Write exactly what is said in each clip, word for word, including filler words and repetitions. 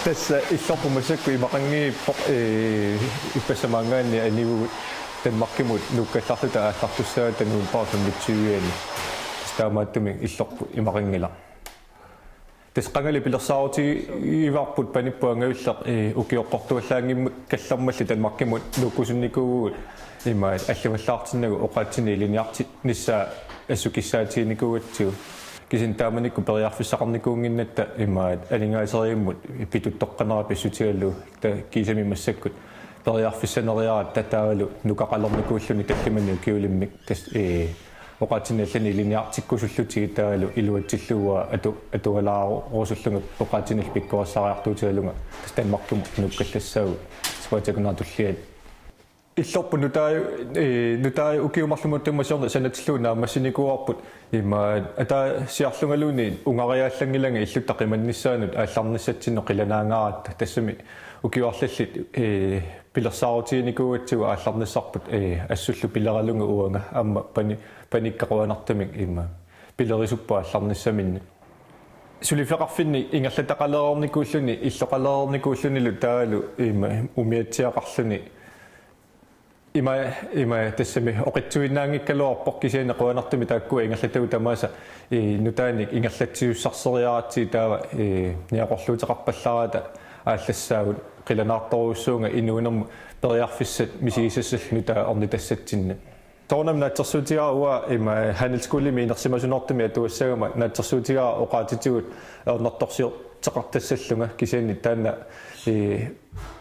Tassa illorput massakkut imaqanngiippoq, ee, ippassaq maanngaanniit anivugut Danmarkimut nuukkallarluta aallartussaagatta novembarip femogtyve-anni. Tassa taamaattumik illorput imaqanngilaq. Tassa qangali pilersaarutigivarput panipput angajulleq, ee, ukioqqortuallaanngimmat kallarmalli Danmarkimut nuukkusunnikuuvugut, imaat, allivallaartinnagu oqaatsinik ilinniartinnissaa assut kissaatiginikuugatsigu. Kisianni taamanikkut periarfissaqarnikuunnginnatta imaat aningaaserivimmut pituttoqqanerat pissutigalugu, ta-, kiisami massakkut periarfissaneriaratta taavalu nukaqalernikuulluni tallimanik ukiulimmik, tassa, ee, oqaatsinik allanik ilinniartikkusullutigit taavalu iluatsillugu atu-, atualaarusullunga oqaatsinillu pikkorissariartuutigalunga tassa Danmarkimut nuukkallassaagut, sapaatip akunnera tulliani. Illorput nutaaq, ee, nutaaq ukiut marluk matuma siorna sanatillugu naammassinikuuarput, imaat, ataasiarlungaluunniit ungariallanngilanga illutta qimannissaanut aallarnissatsinnut qilanaangaaratta, tassami ukiut arlallit, ee, pilersaarutiginikuugatsigu aallarnissarput, ee, assullu pileralunga uanga aamma pani-, panikka qujanartumik imaat pilerisupput aallarnissaminnut. Suliffeqarfinni ingerlataqalereernikuulluni, illoqalereernikuullunilu taavalu imaat umiatsiaqarluni. Ima, ima tassami oqitsuinnaanngikkaluarpoq, kisianni qujanartumik taakkua ingerlatagut tamaasa, ee, nutaanik ingerlatsisussarsiariaratsigit taava, ee, niaqorluuteqarpallaarata aallassaagut, qilanaartorujussuuvunga inuunermut periarfissat misigisassallu nutaaq ornitassatsinnut. Soorunami naatsorsuutigaara uanga ima handelsskolemi inersimasunortumik atugassagama naatsorsuutigaara oqaatsitigut ajornartorsiorteqartassallunga, kisianni taanna, ee,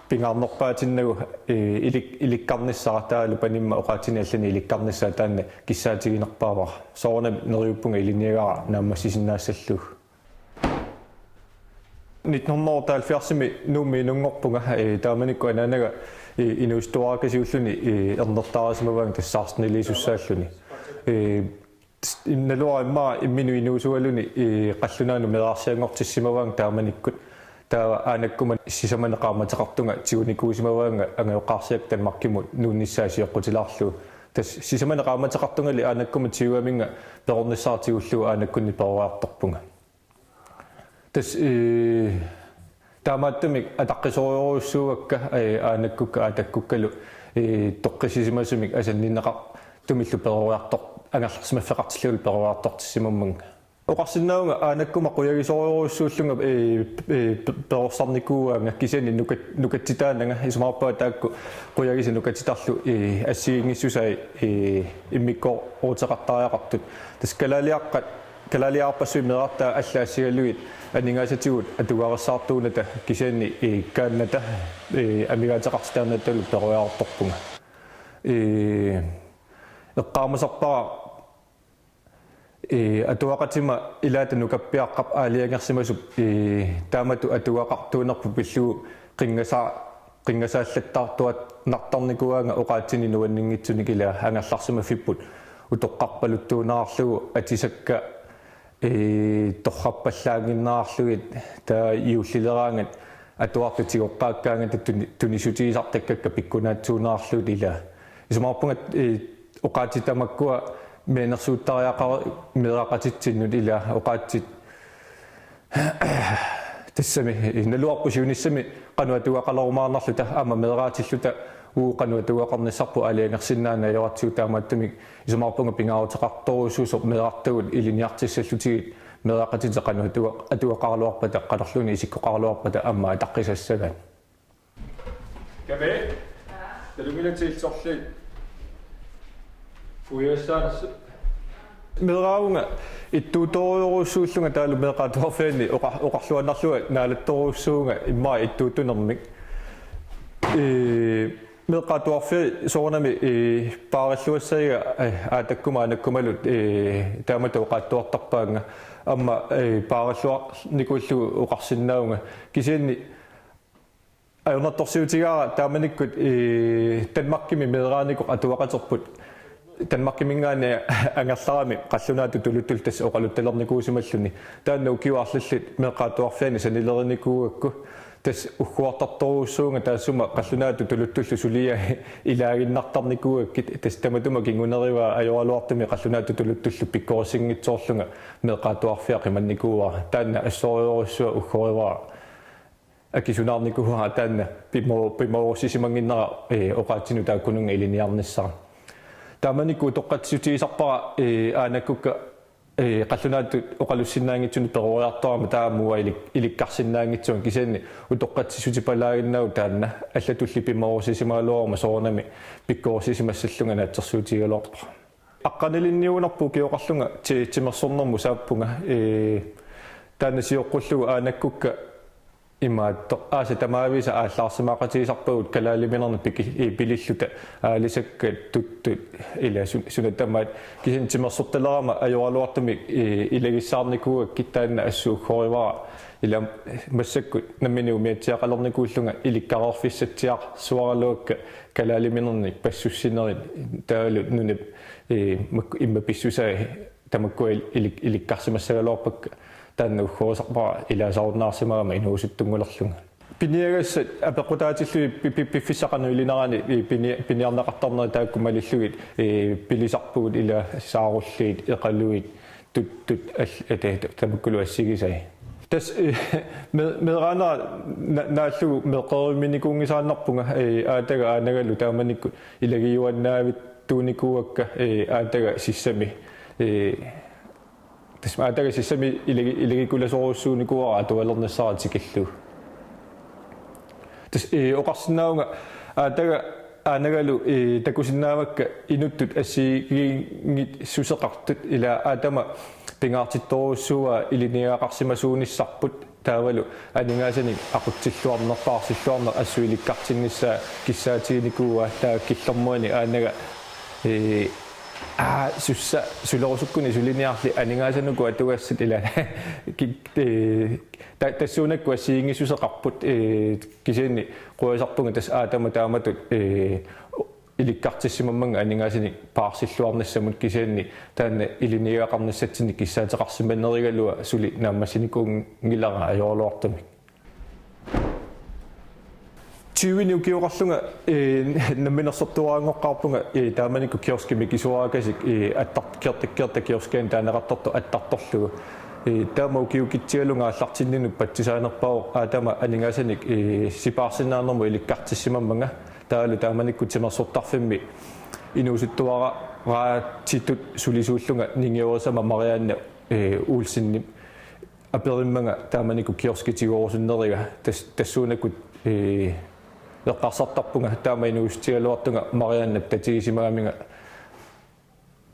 pingaarnerpaatinnagu, ee, ilik-, ilikkarnissara taavalu panimma oqaatsinik allanik ilikkarnissaa taanna kissaatiginerpaavara. Soorunami neriuppunga ilinniagara naammassisinnaassallugu. Nitten hundrede otteoghalvfjerdsimi Nuummi inunngorpunga, ee, taamanikkut anaanaga, ee, inuusuttuaraakkasiulluni, ee, ernertaarisimavaanga tassa seksten-iliisussaalluni. Ee, s-, naluara immaqa imminut inuusugaluni, ee, qallunaanut meerarsianngortissimavaanga taamanikkut. Taava aanakkuma sisamanik qaammateqartunga tigunikuusimavaanga angajoqqaarsiakka Danmarkimut nuunnissaa sioqqutilaarlugu. Tassa sisamanik qaammateqartungali aanakkuma tigugaminnga perornissara tigullugu aanakkunni peroriartorpunga. Tassa, ee, taamaattumik ataqqisorujussuuakka, ee, aanakkukka aatakkukkalu, ee, toqqissisimasumik asanninneqartumillu peroriartor-, angerlarsimaffeqartillugulu peroriartortissimammanga. Oqarsinnaavunga aanakkuma qujagisorujussuullunga, ee, ee, pe-, perorsarnikuuaanga, kisianni nukat-, nukatsitaananga, isumaqarpunga taakku qujagisat nukatsitarlu, ee, assigiinngissusai, ee, immikkooruteqartariaqartut. Tassa kalaaliaqqat, kalaaliaarpassuit meerartaat allat assigalugit aningaasatigut atugarissaartuunata, kisianni, ee, kaannata, ee, amigaateqartitaannatalu peroriartorpunga. Ee, eqqaamasarpara, ee, atuaqatima ilaata nukappiaqqap aalajangersimasup, ee, taamatut atugaqartuunerput pillugu qinngasaa-, qinngasaallattaartuaannartarnikuuaanga oqaatsinik nuanninngitsunik, ilaa angerlarsimaffipput utoqqarpaluttuunerarlugu atisakka, ee, torrappallaannginnerarlugit, taava juullileraangat atuartut tigoqqaakkaangata tuni-, tunissutigisartakkakka pikkunaatsuunerarlugit, ilaa. Isumaqarpunga, ee, oqaatsit tamakkua mianersuuttariaqaruit meeraqatitsinnut, ilaa, oqaatsit tassami, ee, naluarput siunissami qanoq atugaqalerumaarnarluta aamma meeraatilluta uagut qanoq atugaqarnissarput aalajangersinnaaneq ajoratsigu, taamaattumik isumaqarpunga pingaaruteqartorujussuusoq meerartagut ilinniartissallutigit meeraqatitit qanoq atua-, atugaqaraluarpata, qanorluunniit isikkoqaraluarpata aamma ataqqisassagaat. Kabe? Talumilatilsorli. Fujassaanersu. Meeraavunga ittuutorujorujussuullunga taavalu meeqqat atuarfianni oqa-, oqarluinnarlunga naalattorujussuuvunga immaqa ittuuttunermik. Ee, meeqqat atuarfiat soorunami, ee, paarilluassagiga, ee, aatakkuma aanakkumalu, ee, taamatut oqaattuartarpaannga. Aamma, ee, paarilluarnikuullugu oqarsinnaavunga. Kisianni ajornartorsiutigaara taamanikkut, ee, Danmarkimi meeraanikoq atuaqaterput. Danmarkiminngaanniit angerlarami qallunaatut tuluttullu tassa oqaluttalernikuusimalluni. Taanna ukiut arlallit meeqqat atuarfianni sanilerinikuugakku. Tassa ugguartartorujussuuvunga taassuma qallunaatut tuluttullu suliai ilaaginnartarnikuugakkit, tassa tamatuma kingunerivaa ajoraluartumik qallunaatut tuluttullu pikkorissinngitsoorlunga meeqqat atuarfiat qimannikuuara. Taanna assorujussuaq uggorivara. akisunaarnikuuara taanna pimo-, pimoorussisimannginnera, ee, oqaatsinut taakkununnga ilinniarnissara. Taamanikkut utoqqatsissutigisarpara, ee, Aanakkukka, ee, qallunaatut oqalussinnaanngitsunut peroriartorama taamua ilik-, ilikkarsinnaanngitsunga, kisianni utoqqatsissutipalaaginnagu taanna allatulli pimoorussisimagaluaruma soorunami pikkorissisimassallunga naatsorsuutigigaluarpara. Aqqanilinniugunarpoq ukioqarlunga ti-, timersornermut saappunga, ee, taanna sioqqullugu Aanakkukka imaattoq aasat tamaavisa aallaarsimaaqatigisarpagut kalaaliminernik piki-, ee, pililluta aalisakkat tuttut ila sun-, suna tamaat, kisianni timersortalerama ajoraluartumik, ee, ilagissaarnikuugakkit, taanna assut uggoorivara ila massakkut nammineq umiatsiaqalernikuullunga ilikkareerfissatsiarsuaraluakka kalaaliminernik passussinerit taavalu nunap, ee, mak-, immaqa pissusai tamakkua il-, ilik-, ilikkarsimassagaluarpakka, taanna uggoorisarpara ilaasarunnaarsimagama inuusuttunngulerlunga. Piniagassat apeqqutaatillugit pi-, pi-, piffissaq qanoq ilinerani, ee, pini-, piniarneqartarneri taakku malillugit, ee, pilisarpugut ila saarulliit, eqaluit, tuttut al-, ate-, ta-, tamakkulu assigisai. Tassa, ee, me-, meeraanera na-, naallugu meeqqerivinikuunngisaannarpunga, ee, aataga Aanagalu taamanikkut ilagiuannaavittuunikuuakka, ee, aataga sissami, ee, tassa aataga sissami ilagi-, ilagikulasorujussuunikuuara atualernissara tikillugu. Tassa, ee, oqarsinnaavunga aataga Aanagalu, ee, takusinnaavakka inuttut assigiinngissuseqartut, ila aatama pingaartittorujussuuaa ilinniagaqarsimasuunissarput, taavalu aningaasanik aqutsilluarneq, paarsilluarneq assut ilikkartinnissaa kissaatiginikuuaa, taava killormuani Aanaga, ee, aa, sussa-, sulerusukkunik suliniarli aningaasanik uku atugassat ila ki-, ee, ta-, tassuunakkut assigiinngissuseqarput, ee, kisianni quasarpunga tassa aatama taamatut, ee, ilikkartissimammannga aningaasanik paarsilluarnissamut, kisianni taanna ilinniagaqarnissatsinnik kissaateqarsimanerigaluaq suli naammassinikuunngilara ajoraluartumik. Tyvenik ukioqarlunga, ee, namminersortuaraanngoqqaarpunga, ee, taamanikkut kioski mikisuarakasik, ee, attar-, Kerta, Kerta kioskiani taaneqartartoq attartorlugu. Ee, taama ukiukitsialunga aallartinninut patsisaanerpaavoq aatama aningaasanik, ee, sipaarsinnaanermut ilikkartissimammanga. Taavalu taamanikkut timersortarfimmi inuusuttuaraatsitut sulisuullunga ningiorisama Marianne, ee, Olsenip aperimmanga taamanikkut kioski tiguerusunneriga, tas-, tassuunakkut, ee, eqqarsartarpunga taama inuussutigaluartunga Mariannep tatigisimagaminga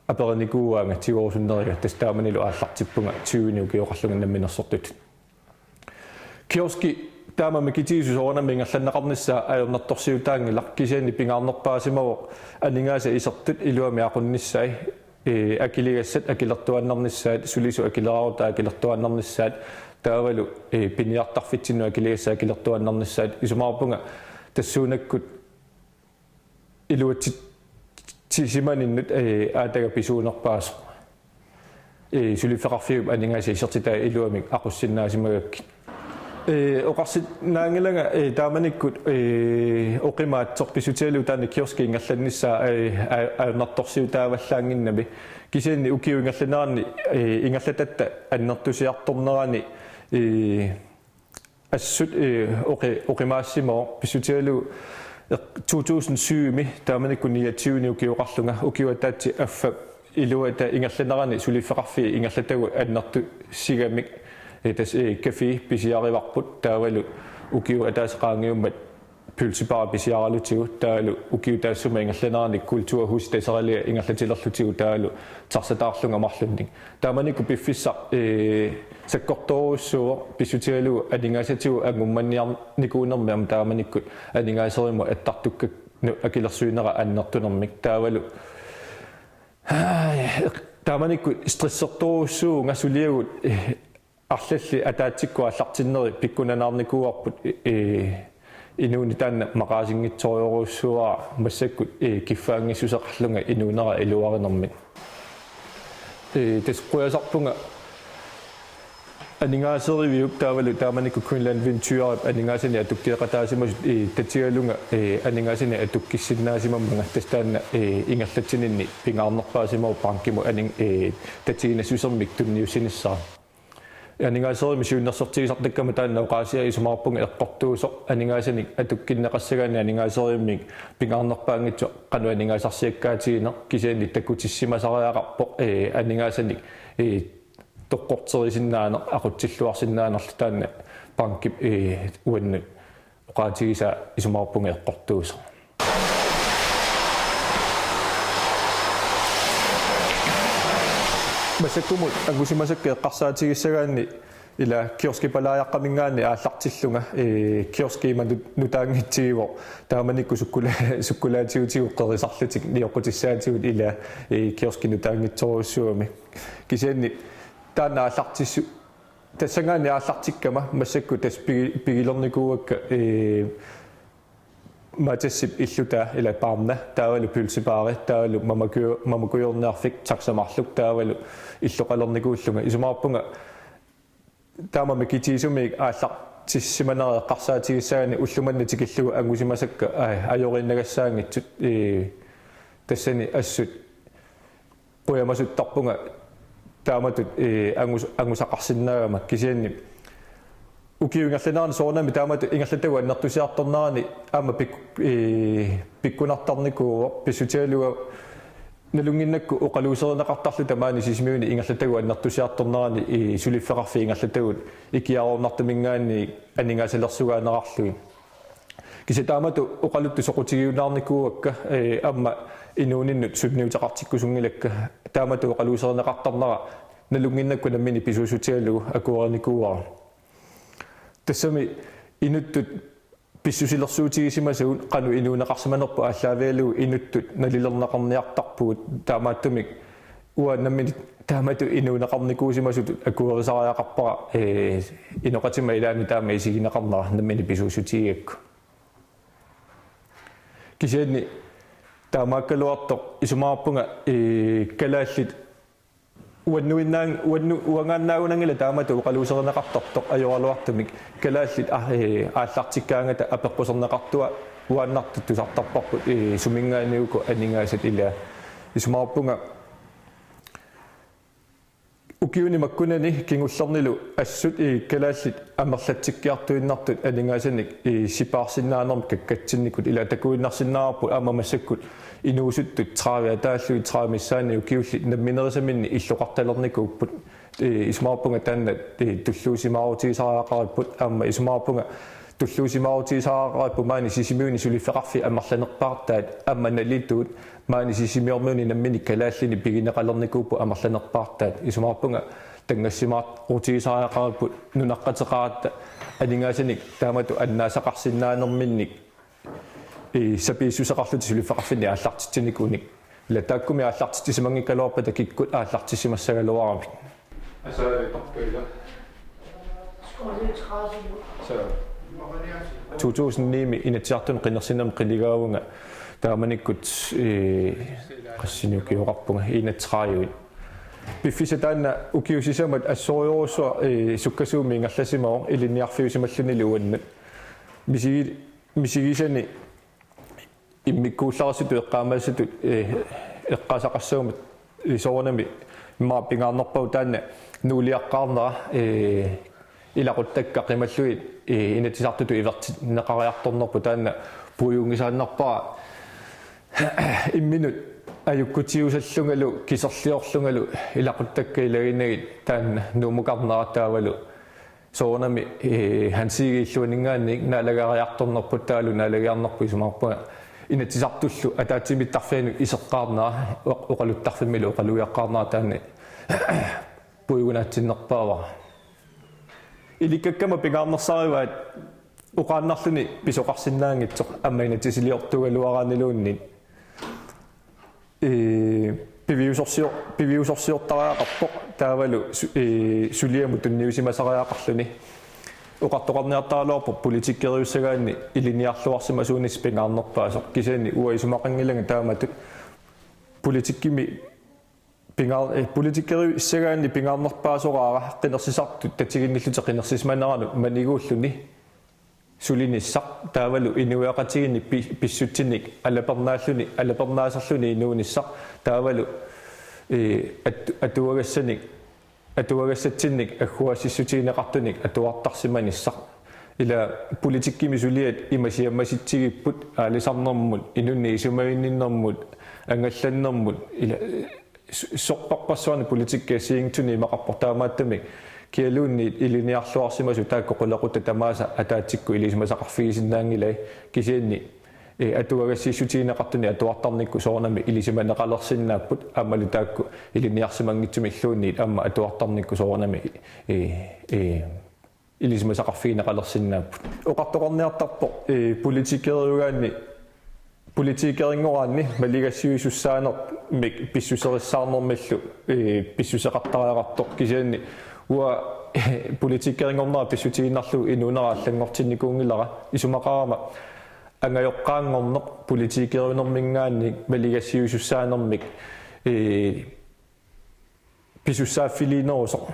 aperinikuuaanga tiguerusunneriga, tassa taamanilu aallartippunga tyvenik ukioqarlunga namminersortutut. Kioski taama mikitigisoq soorunami ingerlanneqarnissaa ajornartorsiutaanngilaq, kisianni pingaarnerpaasimavoq aningaasat isertut iluamik aqunnissaat, ee, akiligassat akilertuaannarnissaat, sulisut akileraarutaat akilertuaannarnissaat, taavalu, ee, piniartarfitsinnut akiligassat akilertuaannarnissaat, isumaqarpunga tassuunakkut iluatsitsisimaninnut, ee, aataga pisuunerpaasoq. Ee, suliffeqarfiup aningaasat isertitai iluamik aqussinnaasimagakkit. Ee, oqarsinnaanngilanga, ee, taamanikkut, ee, oqimaatsoq pissutigalugu taanna kioski ingerlannissaa, ee, a-, ajornartorsiutaavallaannginnami. Kisianni ukiup ingerlanerani, ee, ingerlatatta annertusiartornerani, ee, assut, ee, oqi-, oqimaassimavoq pissutigalugu, ee, to tusind syv-mi taamanikkut niogtyvenik ukioqarlunga, ukiup ataatsip affap iluata ingerlanerani suliffeqarfiit ingerlatagut annertusigamik, ee, tassa, ee, café pisiarivarput, taavalu ukiup ataatsip qaangiummat pølsebar pisiaralutigu, taavalu ukiup taassuma ingerlanerani kulturhusi Taseralia ingerlatilerlutigu, taavalu taxataarlunga marlunnik. Taamanikkut piffissaq, ee, sakkortoorujussuuvoq pissutigalugu aningaasatigut angumanniarnikuunermi aamma taamanikkut aningaaserimut attartukkanut akilersuinera annertunermik. Taavalu, aa, taamanikkut stressertorujussuuvunga suliagut, ee, arlallit ataatsikkut aallartinneri pikkunanaarnikuuarput, ee, inuuneq taanna maqaasinngitsorujussuuara massakkut, ee, kiffaanngissuseqarlunga inuunera iluarinermik. Ee, tassa qujasarpunga aningaaseriviup taavalu taamanikkut Greenland Venturep aningaasanik atukkeqataasimasut, ee, tatigalunga, ee, aningaasanik atukkissinnaasimammanga, tassa taanna, ee, ingerlatsininni pingaarnerpaasimavoq bankimut aning-, ee, tatiginassusermik tunniussinissara. Aningaaserimik siunnersortigisartakkama taanna oqaasia isumaqarpunga eqqortuusoq aningaasanik atukkinneqassagaanni aningaaserivimmik pingaarnerpaanngitsoq qanoq aningaasarsiakkaatigineq kisianni takutissimasariaqarpoq, ee, aningaasanik, ee, toqqorterisinnaaneq aqutsilluarsinnaanerlu taanna bankip, ee, uannut oqaatigisaa isumaqarpunga eqqortuusoq. Massakkumut angusimasakka eqqarsaatigissagaanni ila kioskipalaajaqqaminngaanniit aallartillunga, ee, kioski ima nut-, nutaanngitsigivoq taamanikkut sukkula-, sukkulaatiutigut qerisarlutik nioqqutissaatigut ila, ee, kioski nutaanngitsorujussuugami. Kisianni taanna aallartissu-, tassanngaanniit aallartikkama massakkut tassa pigi-, pigilernikuuakka, ee, Matasip illutaa ila baarna, taavalu pølsebaari, taavalu mamaku-, mamakujuerniarfik, taxamarluk, taavalu illoqalernikuullunga. Isumaqarpunga taama mikitigisumik aallartissimanerat eqqarsaatigissagaanni ulloq manna tikillugu angusimasakka, aa, ajoriinnagassaanngitsut, ee, tassani assut qujamasuttarpunga taamatut, ee, angus-, angusaqarsinnaagama kisianni ukiup ingerlanerani soorunami taamatut ingerlatagut annertusiartornerani aamma pik-, ee, pikkunartarnikuuvoq pissutigalugu nalunnginnakku oqaluuserineqartarluta maani Sisimiuni ingerlatagut annertusiartornerani, ee, suliffeqarfiit ingerlatagut ikiaroornartuminngaanniit aningaasalersugaanerarlugit. Kisianni taamatut oqaluttut soqutigiunnaarnikuuakka, ee, aamma inuuninnut sunniuteqartikkusunngilakka, taamatut oqaluuserineqartarnera nalunnginnakku nammineq pisuussutigalugu akuerinikuuara. Tassami inuttut pissusilersuutigisimasagut qanoq inuuneqarsimanerput aallaavigalugu inuttut nalilerneqarniartarpugut, taamaattumik uanga nammineq taamatut inuuneqarnikuusimasutut akuerisariaqarpara, ee, inoqatima ilaanni taama isigineqarnera nammineq pisuussutigigakku. Kisianni taamaakkaluartoq isumaqarpunga, ee, kalaallit uannuinnaan-, uannu-, uangaannaagunanngilaq taamatut oqaluuserineqartartoq ajoraluartumik kalaallit a-, ee, aallartikkaangata apeqquserneqartua uaannartut tusartarparput, ee, suminngaanniit uku aningaasat ila. Isumaqarpunga ukiuni makkunani kingullernilu assut, ee, kalaallit amerlatsikkiartuinnartut aningaasanik, ee, sipaarsinnaanermik kakkatsinnikkut ila takuinnarsinnaavarput aamma massakkut inuusuttut tredive ataallugit tredive missaanni ukiullit namminerisaminnik illoqartalernikuupput, ee, isumaqarpunga taanna, ee, tulluusimaarutigisariaqaripput aamma isumaqarpunga tulluusimaarutigisariaqaripput maani Sisimiuni suliffeqarfiit amerlanerpaartaat aamma nalituut maani Sisimiormiunit nammineq kalaallinik pigineqalernikuupput amerlanerpaartaat isumaqarpunga tanngassimaarutigisariaqaripput nunaqqateqaratta aningaasanik taamatut annaasaqarsinnaanerminnik, ee, sapiissuseqarlutik suliffeqarfinni aallartitsinikuunik. Ila taakkumi aallartitsisimanngikkaluarpata kikkut aallartissimassagaluaramik. Asaavitarput ila. Skoletrasilo. Suu. To tusind ni-mi Inatsisartuni qinersinermi qinigaavunga taamanikkut, ee, qassinik ukioqarpunga, enogtredive. Piffissaq taanna ukiut sisamat assorujussuaq, ee, sukkasuumik ingerlasimavoq ilinniarfiusimallunilu uannut. Misigi-, misigisani immikkuullarisutut eqqaamasassatut, ee, eqqaasaqassaguma, ee, soorunami immaqa pingaarnerpaavoq taanna Nuuliaqqaarnera, ee, ilaquttakka qimallugit, ee, Inatsisartutut ivertinneqariartornerput taanna puiunngisaannarpara imminut ajukkutiusallungalu kiserliorlungalu ilaquttakka ilaginagit taanna Nuumukarnera taavalu soorunami, ee, Hans Egede illuaninngaanniit naalagariartornerput taavalu naalagiarnerput isumaqarpunga Inatsisartullu ataatsimiittarfianut iseqqaarnera oq-, oqaluttarfimmilu oqalugiaqqaarnera taanna puigunaatinnerpaavara. Ilikkakkama pingaarnersarivaat oqaannarluni pisoqarsinnaanngitsoq aamma inatsisiliortuugaluaraanniluunniit. Ee, piviusorsior-, piviusorsiortariaqarpoq taavalu su-, ee, suliamut tunniusimasariaqarluni. Oqartoqarniartaraluarpoq politikkeriussagaanni ilinniarluarsimasuunissaq pingaarnerpaasoq. Kisianni uanga isumaqanngilanga taamatut politikkimi pingaar-, ee, politikkeriussagaanni pingaarnerpaasoraara qinersisartut tatiginnillutik qinersisimaneranut maniguulluni sulinissaq taavalu inuiaqatigiinni pi-, pissutsinnik alapernaalluni, alapernaaserluni inuunissaq taavalu, ee, at-, atuagassanik atuagassatsinnik agguaassissutigineqartunik atuartarsimanissaq. Ila politikkimi suliat ima siammasitsigipput aalisarnermut, inunnik isumaginninnermut, angallannermut, ila su-, sorpassuarnik politikki assigiinngitsunik imaqarpoq, taamaattumik kialuunniit ilinniarluarsimasut taakku qulequttat tamaasa ataatsikkut ilisimasaqarfigisinnaanngilai, kisianni, eh, atuagassiissutigineqartunik atuartarnikkut soorunami ilisimaneqalersinnaapput, aammalu taakku ilinniarsimanngitsumilluunniit aamma atuartarnikkut soorunami, eh, eh, ilisimasaqarfigineqalersinnaapput. Oqartoqarniartarpoq, eh, politikeriugaanni, politikerinngoraanni maligassiuisussaanermik pissuserissaarnermillu, eh, pissuseqartariaqartoq, kisianni uanga, eh, politikerinngornera pissutiinnarlugu inuunera allanngortinnikuunngilara, isumaqarama angajoqqaanngorneq politikeriunerminngaanniit maligassiuisussaanermik, eh, pisussaaffiliinerusoq.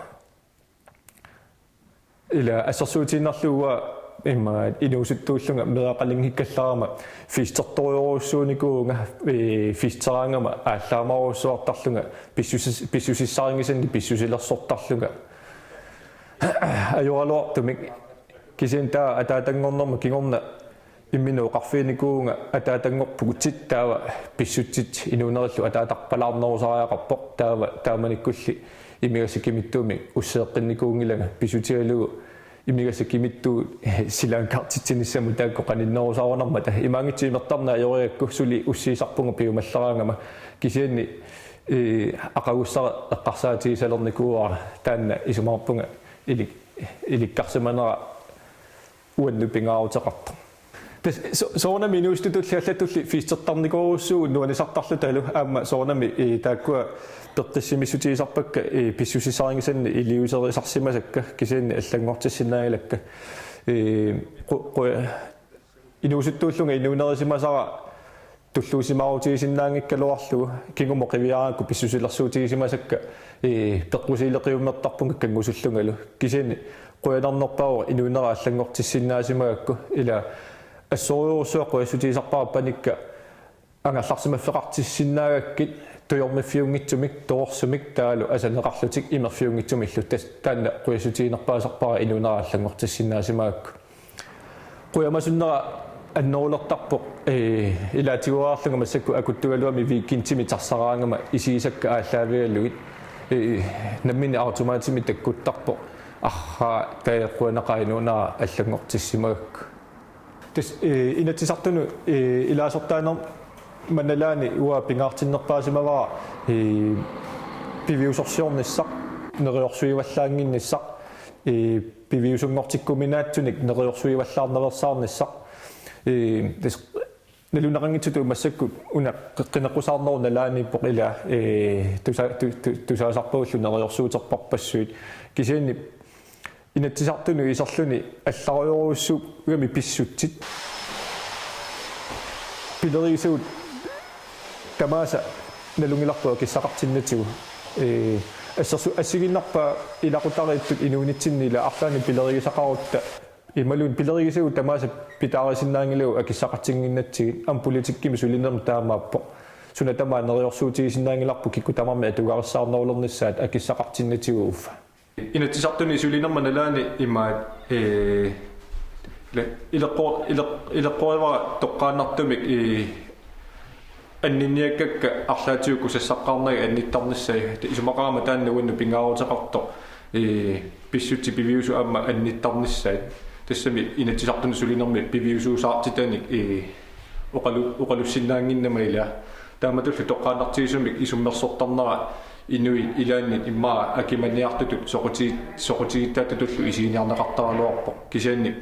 Ila assersuutiinnarlugu uanga ima inuusuttuullunga meeraqalinngikkallarama festertorujorujussuunikuuvunga, eh, festeraangama aallaamarujussuartarlunga, pissusis-, pissusissarinngisannik pissusilersortarlunga ajoraluartumik. Kisianni taava ataatanngornerma kingorna imminut oqarfiginikuuvunga ataatanngorpugut, taava pissutsit inuunerillu ataatarpalaarnerusariaqarpoq, taava taamanikkulli imigassaq kimittuumik usseeqqinnikuunngilanga pissutigalugu imigassaq kimittuut silaanngartitsinissamut taakku qaninnerusaarunarmata. Imaanngitsoq imertarneq ajorigakku suli ussiisarpunga piumalleraangama, kisianni, eh, aqagussara eqqarsaatigisalernikuuara, taanna isumaqarpunga ilik-, ilikkarsimanera uannut pingaaruteqartoq. Tassa so-, soorunami inuusuttutulli allatulli festertarnikorujussuuvugut nuannisartarlutalu, aamma soorunami, eh, taakkua peqqissimissutigisarpakka, eh, pissusissaringisannik iliuuserisarsimasakka, kisianni allanngortissinnaanngilakka. Eh, qu-, qu-, inuusuttuullunga inuunerisimasara tulluusimaarutigisinnaanngikkaluarlugu, kingumut qiviaraangakku pissusilersuutigisimasakka, eh, peqqusiileqiummertarpunga kanngusullungalu. Kisianni qujanarnerpaavoq inuunera allanngortissinnaagakku, ila assorujussuaq qujassutigisarpara panikka angerlarsimaffeqartissinnaagakkit tujormiffiunngitsumik, torersumik taavalu asaneqarlutik imerfiunngitsumillu, tas-, taanna qujassutiginerpaasarpara inuunera allanngortissinnaagakku. Qujamasunnera annerulertarpoq, eh, ilaatigoorlunga massakkut akuttugaluami weekendimi tassaraangama isigisakka aallaavigalugit, eh, nammineq automatimik takkuttarpoq: Arraa, taava qujanaqaaq inuunera allanngortissimagakku. Tassa, eh, Inatsisartunut, eh, ilaasortaanerma nalaani uanga pingaartinnerpaasimavara, eh, piviusorsiornissaq, neriorsuivallaannginnissaq, eh, piviusunngortikkuminaatsunik neriorsuivallaarnaveersaarnissaq. Eh, tassa naluneqanngitsutut massakkut una qi-, qineqqusaarnerup nalaaniippoq, ila, eh, tusa-, tu-, tu-, tusaasarpagullu neriorsuuterparpassuit. Kisianni Inatsisartunut iserluni allarujorujussuugami pissutsit pilerigisagut tamaasa nalunngilarput akissaqartinnatigut. Eh, assersu-, assigiinnarpaa ilaqutariittut inuunitsinni ila arlaannik pilerigisaqarutta imaluunniit pilerigisagut tamaasa pitaarisinnaanngilagut akissaqartinnginnatsigit, aamma politikkimi sulinermi taamaappoq. Suna tamaat neriorsuutigisinnaanngilarput kikkut tamarmik atugarissaarnerulernissaat akissaqartinnatigut uffa. Inatsisartuni sulinerma nalaani imaat, eh, ile-, ileqqo-, ile-, ileqqorivara toqqaannartumik, eh, anninniakkakka arlaatigut kusassaqqaarnagit annittarnissai, isumaqarama taanna uannut pingaaruteqartoq, eh, pissutsit piviusut aamma annittarnissai. Tassami Inatsisartuni sulinermi piviusuusaartitanik, eh, oqalu-, oqalussinnaannginnama ila. Taamatullu toqqaannartigisumik isummersortarnera inuit ilaanni immaqa akimaniartutut soquti-, soqutigittaattutullu isiginiarneqartaraluarpoq. Kisianni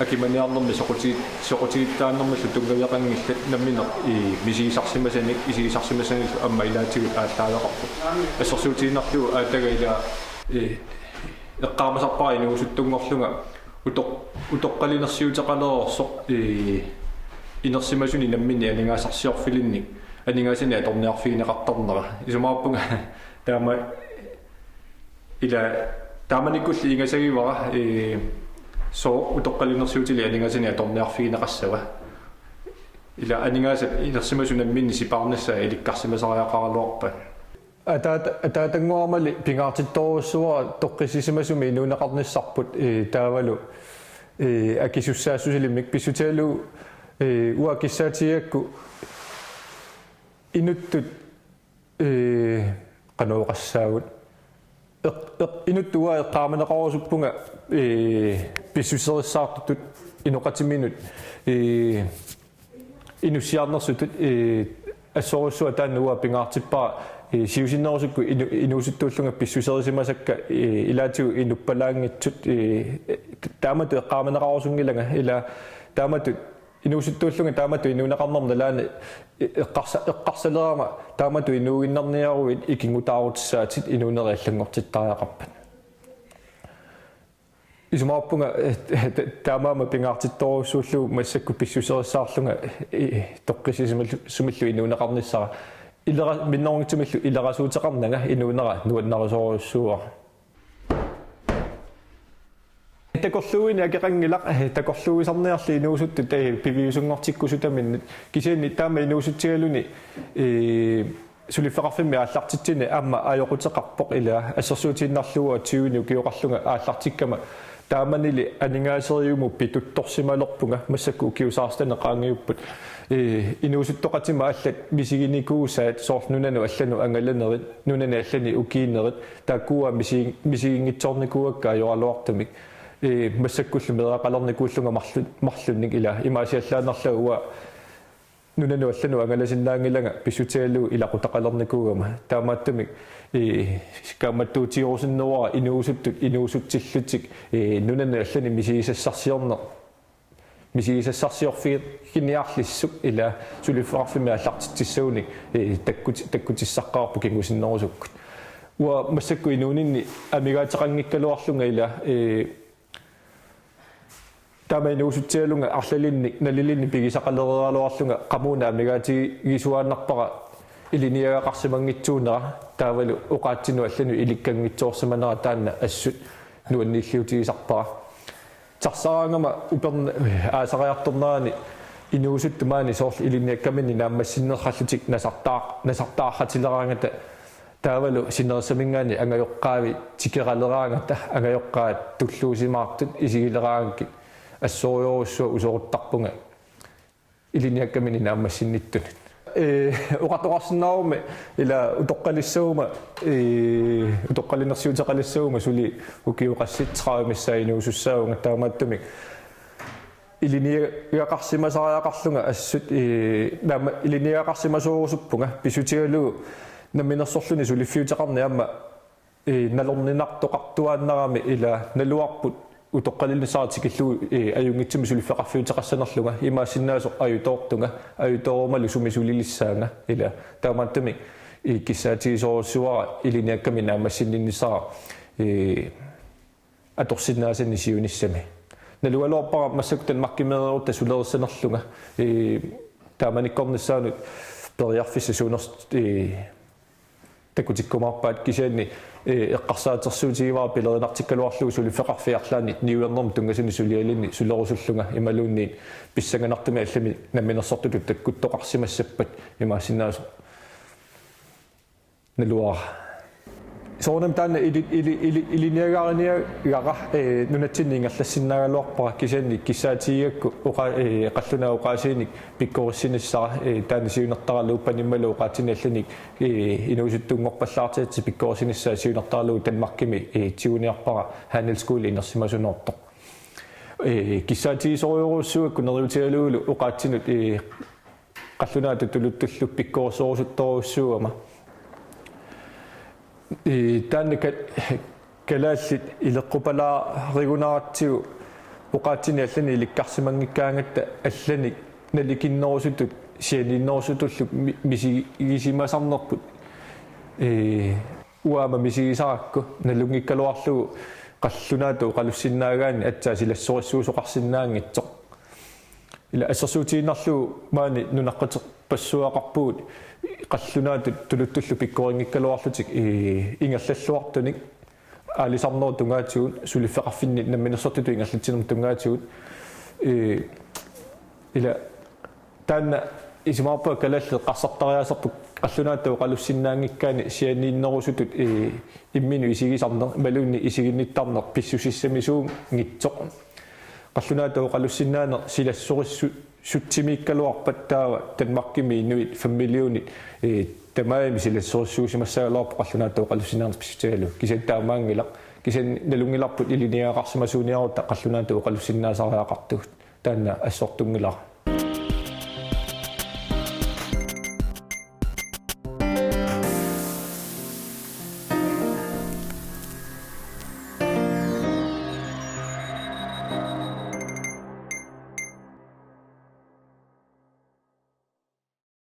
akimaniarnermi soquti-, soqutigittaarnermillu tunngaveqanngillat nammineq, eh, misigisarsimasanik, isigisarsimasanillu aamma ilaatigut aallaaveqarpoq. Assersuutigiinnarlugu aataga ila, eh, eqqaamasarpara inuusuttunngorlunga utoq-, utoqqalinersiuteqalereersoq, eh, inersimasunik namminneq aningaasarsiorfilinnik aningaasanik atorniarfigineqartarnera. Isumaqarpunga taama ila taamanikkulli ingasagivara, eh, sooq utoqqalinersiutilik aningaasanik atorniarfigineqassava. Ila aningaasat inersimasut namminneq sipaarnissaat ilikkarsimasariaqaraluarpaat. Ataata-, ataatannguamali pingaartittorujussuuara toqqissisimasumik inuuneqarnissarput, ee, taavalu, ee, akisussaassusilimmik pissutigalugu, ee, uanga kissaatigigakku inuttut, ee, qanoq oqassaagut. Eq-, eq-, inuttut uanga eqqaamaneqarusuppunga, ee, pissuserissaartutut inoqatiminut, ee, inussiarnersutut, ee, assorujussuaq taanna uanga pingaartippara, ee, siusinnerusukkut inu-, inuusuttuullunga pissuserisimasakka, ee, ilaatigut inuppalaanngitsut, ee, taamatut eqqaamaneqarusunngilanga, ila taamatut inuusuttuullunga taamatut inuuneqarnerma nalaani eqqarsa-, eqqarsalerama taamatut inuuginnarniaruit ikinngutaarutissaatit inuunerit allanngortittariaqarpat. Isumaqarpunga, eh, ta-, taamaammat pingaartittorujussuullugu massakkut pissuserissaarlunga, eh, toqqissisimallu-, sumillu inuuneqarnissara. Ilera-, minnerunngitsumillu ilerasuuteqarnanga inuunera nuannarisorujussuuara. Takorluuineq akeqanngilaq, eh, takorluuisarniarli inuusuttut, eh, piviusunngortikkusutaminnit. Kisianni taama inuusutsigaluni, eh, suliffeqarfimmi aallartitsini aamma ajoquteqarpoq, ila assersuutiinnarlugu tyveni ukioqarlunga aallartikkama taamanili aningaaseriumut pituttorsimalerpunga, massakkut ukiut seksten qaangiupput. Ee, inuusuttoqatima allat misiginikuusaat soorlu nunanut allanut angalanerit, nunani allani ukiinerit, taakkua misi-, misiginngitsoornikuuakka ajoraluartumik. Ee, massakkullu meeraqalernikuullunga marlu-, marlunnik, ila imaasiallaannarlunga uanga nunanut allanut angalasinnaanngilanga pissutigalugu ilaqutaqalernikuugama. Taamaattumik, ee, kaammattuutigerusunnerpara inuusuttut inuusutsillutik, ee, nunanut allanut misigisassarsiorneq, misigisassarsiorfiginiarlissuk, ila suliffeqarfimmi aallartitsissagunik, ee, takkut-, takkutissaqqaarpoq kingusinnerusukkut. Uanga massakkut inuuninni amigaateqanngikkaluarlunga, ila, ee, taama inuusutsigalunga arlalinnik nalilinnik pigisaqalereeraluarlunga qamuuna amigaatigisuaannarpara ilinniagaqarsimanngitsuunera, taavalu oqaatsinut allanut ilikkanngitsoorsimanera taanna assut nuanniilliutigisarpara. Tassaraangama uperna-, aasariartornerani inuusuttut maani soorlu ilinniakkaminnik naammassinnerallutik nasartaa-, nasartaarratileraangata, taavalu sinerissaminngaanniit angajoqqaavit tikeraleraangata, angajoqqaat tulluusimaartut isigileraangakkit assorujussuaq usoruttarpunga ilinniakkaminnik naammassinnittut. Ee, oqartoqarsinnaagama ila utoqqalissaguma, ee, utoqqalinersiuteqalissaguma suli ukiut qassit tredive missaat inuusussaavunga, taamaattumik ilinniagaqarsimasariaqarlunga assut, ee, naamma-, ilinniagaqarsimasoorusuppunga pissutigalugu namminersorluni suliffiuteqarneq aamma, ee, nalorninartoqartuaannarami, ila naluarput utoqqalinissaat tikillugu, ee, ajunngitsumik suliffeqarfiuteqassanerlunga, imaassinnaasoq ajutoortunga, ajutoorumalu sumi sulilissaanga, ila taamaattumik, ee, kissaatigisorujussuuara ilinniakkamik naammassinninnissara, ee, atorsinnaasannik siunissami. Nalugaluarpara massakkut Danmarkimeereerutta sulerissanerlunga, ee, taamanikkornissaanut periarfissat suunersoq, ee, takutikkumaarpaat, kisianni, ee, eqqarsaatersuutigivara pilerinartikkaluarlugu suliffeqarfiit arlaannik niuernermut tunngasunik sulialinnik sulerusullunga imaluunniit pissanganartumik allamik namminersortutut takkuttoqarsimassappat, imaassinnaasoq naluara. Soorunami taanna ili-, ili-, ili-, ilinniagariniagara, ee, nunatsinni ingerlassinnaagaluarpara, kisianni kissaatigigakku oqa-, ee, qallunaat oqaasiinik pikkorissinissara, ee, taanna siunertaraluuppanimmalu oqaatsinni allanik, ee, inuusuttunngorpallaartigatsigu pikkorissinissaq siunertaralugu Danmarkimi, ee, tiguniarpara handelsskole inersimasunoortoq. Ee, kissaatigisorujussuugakku neriuutigalugulu oqaatsinut, ee, qallunaatut tuluttullu pikkorissorusuttorujussuugama. Ee, taanna ka-, kalaallit ileqqupalaarigunaratsigu oqaatsinni allanik ilikkarsimanngikkaangatta allanik nalikinnerusutut sianiinnerusutullu mi-, misigisimasarnerput. Ee, uanga aamma misigisarakku nalunngikkaluarlugu qallunaatut oqalussinnaagaanni aatsaat silassorissuusoqarsinnaanngitsoq. Ila assersuutigiinnarlugu maani nunaqqaterpassuaqarpugut qallunaatut tuluttullu pikkorinngikkaluarlutik, ee, ingerlalluartunik aalisarnerup tungaatigut, suliffeqarfinni namminersortutut ingerlatsinermut tungaatigut, ee, ila taanna Isumaqarpunga kalaallit eqqarsartariaaserput qallunaatut oqalussinnaanngikkaanni sianiinnerusutut, ee, imminut isigisarneq imaluunniit isiginnittarneq pissusissamisuunngitsoq. Qallunaatut oqalussinnaaneq silassorissut sutsimiikkaluarpat taava Danmarkimi inuit fem millionit, ee, tamarmik silassorissuusimassagaluarput qallunaatut oqalussinnaaneq pissutigalugu. Kisianni taamaanngilaq. Kisianni nalunngilarput ilinniagaqarsimasuuniarutta qallunaatut oqalussinnaasariaqartugut. Taanna assortunngilara.